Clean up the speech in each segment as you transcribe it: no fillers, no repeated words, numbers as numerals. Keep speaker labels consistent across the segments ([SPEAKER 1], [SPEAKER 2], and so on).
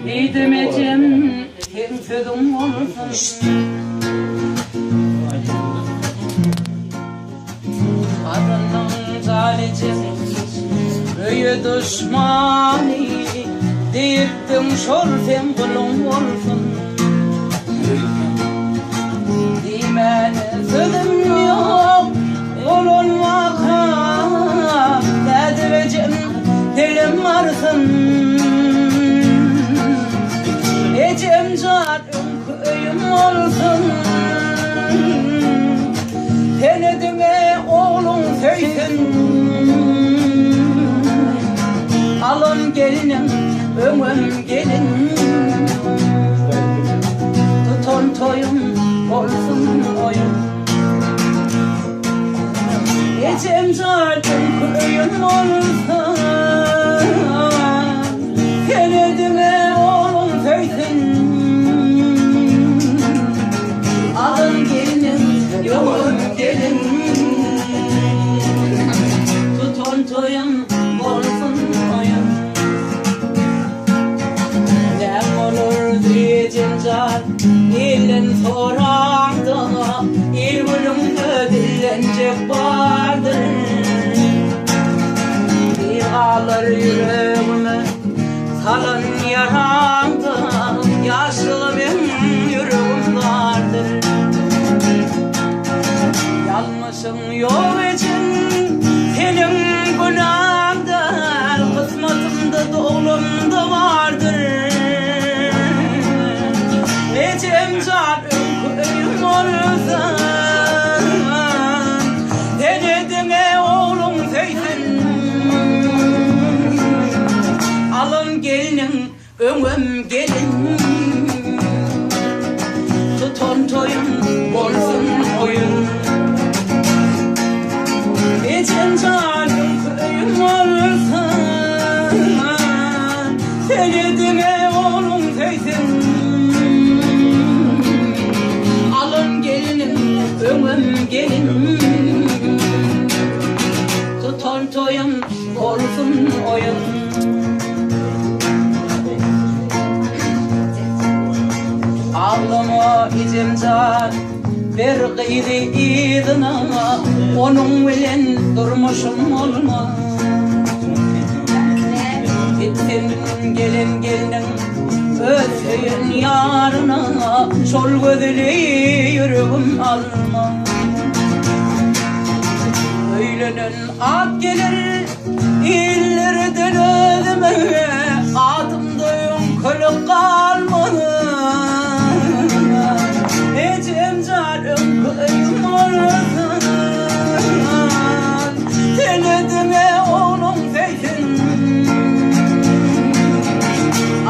[SPEAKER 1] Diýdim ejem, seň sözüň bolsun. Gadynyň jan ejem, öýe duşmany, Diýipdiň şol seň guluň bolsun. Diýmäne sözüm ýok, bolan waka, Nädip ejem dilim barsyn. Ejem jan öňki öýüm bolsun. Seni diňe ogluň söýsün. Alan gelniň öňem gelin. Tutan toýuň bolsun oýun. Ejem jan öňki öýüm bolsun. Seni diňe ogluň söýsün. Alan gelniň ýolan gelin. Tutan toýuň bolsun oýun. Näm bolar ejem jan ilden soraňda il-günüňde dillenjek bardyr. Bir galar ýüregime salan ýaraňda ýaşlygy meň ýüregim bardyr. Ýalňyşyň ýok ejem seniň günäň däl kysmatymda doglamda bardyr. Ejem jan öňki öýüm bolsa seni diňe ogluň söýsün. Alan gelniň öňem gelin. Tutan toýuň bolsun oýun. Ejem jan öňki öýüm bolsa, Seni diňe ogluň söýsün. Alan gelniň öňem gelin. Tutan toýuň bolsun oýun. Aglama ejem jan, ber gyzy yzyna, Onuň bilen durmuşym bolmaz. Gitsin gelen gelniň öz söýen ýaryna, Şol gözeli ýüregim almaz. Öýlenen at geler Illerden özüme adymda öňkülik galmaz. Ejem jan öňki öýüm bolsun. Seni diňe ogluň söýsün.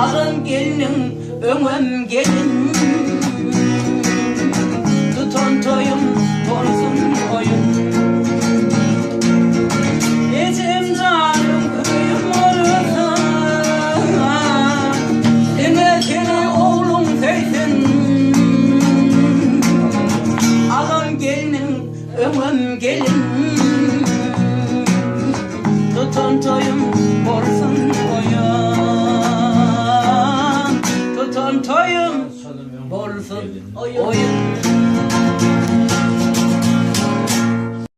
[SPEAKER 1] Alan gelniň öňem gelin.